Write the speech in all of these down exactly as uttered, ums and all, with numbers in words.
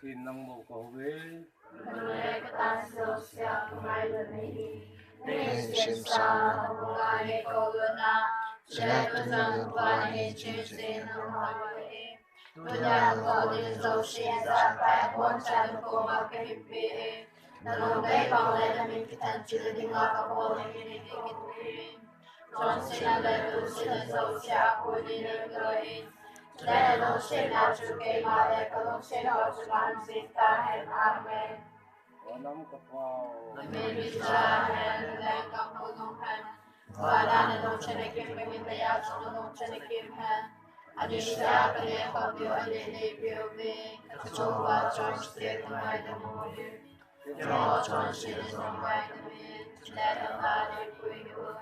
Kin nang bou ka houve. Nang le ka tan jouse a ka ngailut nahi. Nei sin sa ka bou a nei ka luna. Chule tujan bou a nei chun se nang houve. Tunia ka ding jouse a ka bon chan ko ma ka himpi. Na lungdei bang le na min kithan chil dinga ka bol nahi nei kithupi. Chonsetna le lungsetna jouse a koni nei ka loi. Chule na lungsetna chu keima le ka lungset ho chu kahin jin tahen. Amen. Vanam ka Pau. Na min kicha hen, na lengkam ho lhung hen. Vana na lungchana kim, ka min daya chunga na lungchana kim hen. Ani sa ka lengkam diu, ani nei piu ve. Ka chunga chonse ka ngaidam uve. Ka chonse ka ngaidam uve. Chule na ka dei pui un.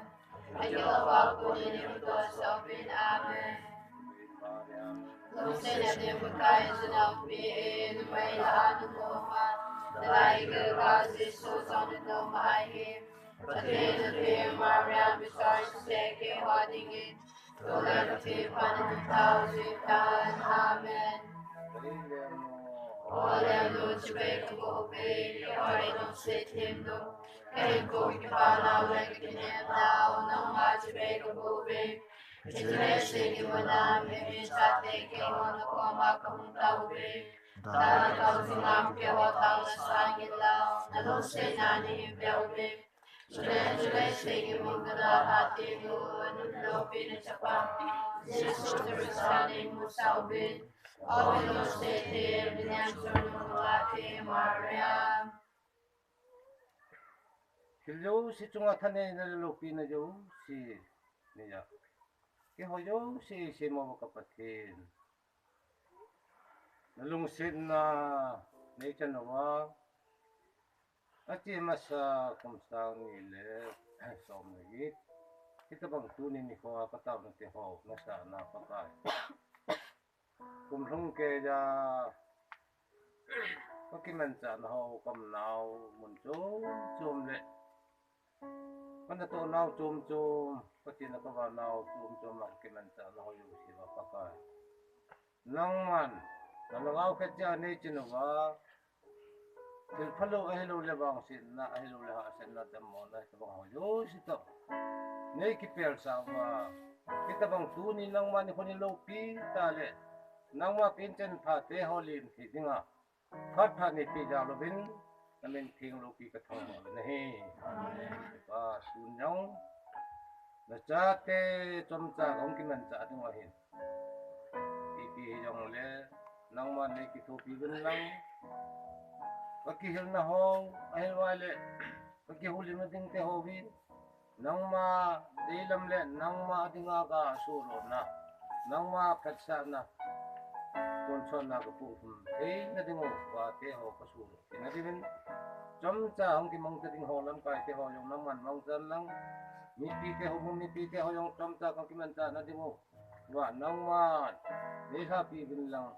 Amen. Lungsetna ding Pakai chu na umpi e, numei lah a na um a, na laigel Jesu jong na um ahi. Pathen a theng Maria, mi soisuse keiho dingin, tu le ka thupha na thau jing tan. Amen. O Lamnu, chibai ka bou uve, keiho lungset themnu, ka hinkho kipa nau le ka kinem nau, nangma chibai ka bou uve. Hiche leiset gimna a mi chate keiho na koma ka hung tao uve. Tao na tao jing a keiho taona sangin lang, na lungsetna nei hin veu ve. Chule hiche leiset gimna a ka dalha teng u, na loupina chapang, Jesu Christa nei musah uvin. O lungset them, lungset them, Maria. Thil jouse chunga thaneina le loupina jouse neiya, keiho jouse eisem uva ka Pathen, na lungsetna nei chan uva, ache masa kum sang ni le som le get, hitabang tuni nikho a ka taona te ho na sahna Pakai. Kum lhung keiya ka kimanchahna ho, ka umnau mun chom chom le ka natoh nau chom chom, ka chena ka vanau chom chom a ka kimanchahna ho jouse uva Pakai, nangman na lhagao khat cheh a nei chan uva, thil phalou ahilou le vangsetna ahilou le hahsatna, dammona, hitabang ho jouse toh nei kipelsah uva, hitabang tuni nangma nikho ni loupi tah le nangma pinchan phate ho lim thei dinga phat phat nei peh jal uvin, na min theng loupi ka thangvah uvin ahi. Pa, tun jong na chate chomcha ka hung kimanchah ding u ahin, ipi hijongle nangman nei kithopi uvin lang, ka kihilna ho, ahilou le ka kihoulimna ding te ho hi nangma deilam le nangma dinga ka sohdohna, nangma phatsahna, tonsotna ka puh thum theina ding u, pate ho ka sohdoh theina dingin, chomcha hung kimang ta ding ho lamkai te ho jong nangman mangchan lang, mipi te ho, mipi te ho jong chomcha ka kimanchahna ding u va nangman nei lhapi uvin lang.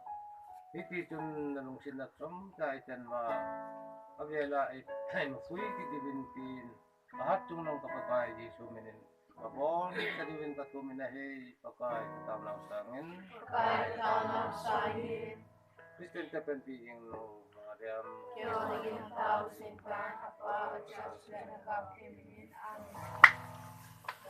Hiti chun na lungsetna chomcha ichan uva, avela ei, ei mapui kit uvin tin, ahat chungnung ka Pakai Jesu minin ka boncha diuvin ka tumin ahi, Pakai ka taonau sangin. Pakai ka taonau sangin. Christian te panpi jing nu Mariam, keiho dingin tao jing tan, Apa, Acha, Sumena ka kimin. Amen.